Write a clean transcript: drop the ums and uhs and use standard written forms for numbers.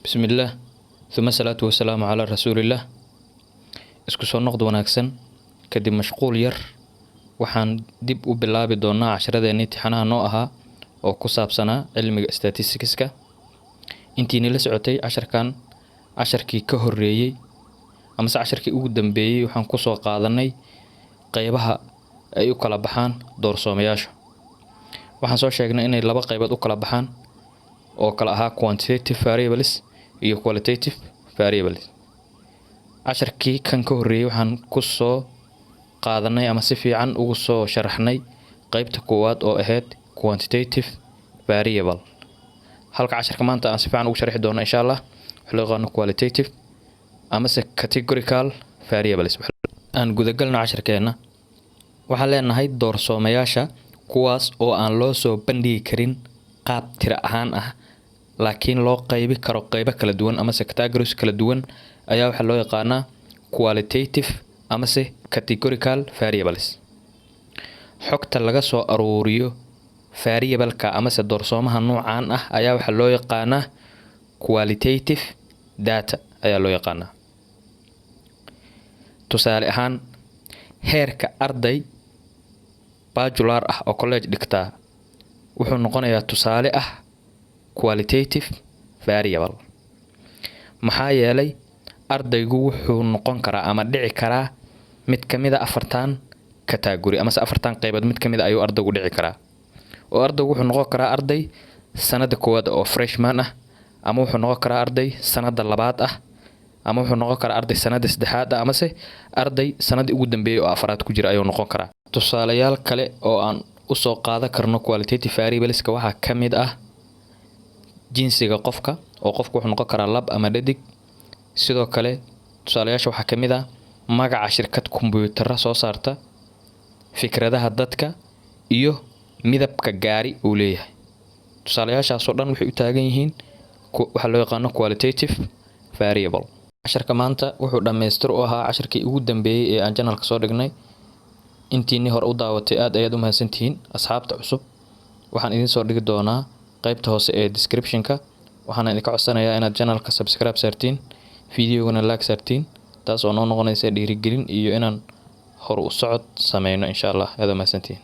Bismillaah, uma salaatu wasalaamu calaa rasuulillaah. Isku soo noqod wanaagsan. Kadib mashquul yar, waxaan dib u bilaabi doonaa casharadeenii tixanaha noo ahaa oo ku saabsanaa cilmiga statisticska. Intiini la socotay casharkan, casharkii ka horreeyey amase casharkii ugu dambeeyey, waxaan kusoo qaadanay qeybaha ay u kala baxaan doorsoomayaasha. Waxaan soo sheegnay inay laba qaybood u kala baxaan oo kala ahaa quantitative variables iyo qualitative variables. Casharkii kan ka horreeyey waxaan kusoo qaadanay ama si fiican ugu soo sharaxnay qeybta koowaad oo ahayd quantitative variable, halka casharka maanta aan si fiican ugu sharxi doono, insha Allah, waxa loo yaqaano qualitative amase categorical variables. Aan gudagalno casharkeena. Waxaan leenahay doorsoomayaasha kuwaas oo aan loo soo bandhigi karin qaab tiro ahaan ah, laakiin loo qaybi karo qeybo kala duwan amase categories kala duwan, ayaa waxaa loo yaqaanaa qualitative amase categorical variables. Xogta laga soo aruuriyo variableka amase doorsoomaha nuucan ah ayaa waxaa loo yaqaanaa qualitative data ayaa loo yaqaanaa. Tusaale ahaan, heerka arday bachelor ah oo college dhigtaa wuxuu noqonayaa tusaale ah qualitative variable, maxaa yeelay ardaygu wuxuu noqon karaa ama dhici karaa mid ka mid a afartan category amase afartan qaybood mid ka mid a ayuu ardaygu dhici karaa. Oo ardaygu wuxuu noqon karaa arday sanada koowaad oo freshman ah, ama wuxuu noqon karaa arday sanada labaad ah, ama wuxuu noqon karaa arday sanada saddexaad ah, amase arday sanadii ugu dambeeyay oo afraad ku jira ayuu noqon karaa. Tusaalayaal kale oo aan usoo qaadan karno qualitative variableska waxaa ka mid ah jinsiga qofka, oo qofku wuxuu noqon karaa lab ama dhadig. Sidoo kale tusaalayaasha waxaa ka mid ah magaca shirkad kombuyuutarra soo saarta, fikradaha dadka iyo midabka gaari uu leeyahay. Tusaalayaashaasoo dhan waxay u taagan yihiin waxaa loo yaqaano qualitative variable. Casharka maanta wuxuu dhammaystir u ahaa casharkii ugu dambeeyey ee aan channelka soo dhignay. Intiinii hore u daawatay, aad ayaad u mahadsantihiin. Asxaabta cusub, waxaan idiin soo dhigi doonaa qaybta hoose ee description-ka. Waxaana idinka codsanayaa inaad channelka subscribe saartiin, videogana like saartiin, taas oo noo noqonaysa dhiirigelin iyo inaan hor u socod sameyno, insha Allah. Aad u mahadsantihiin.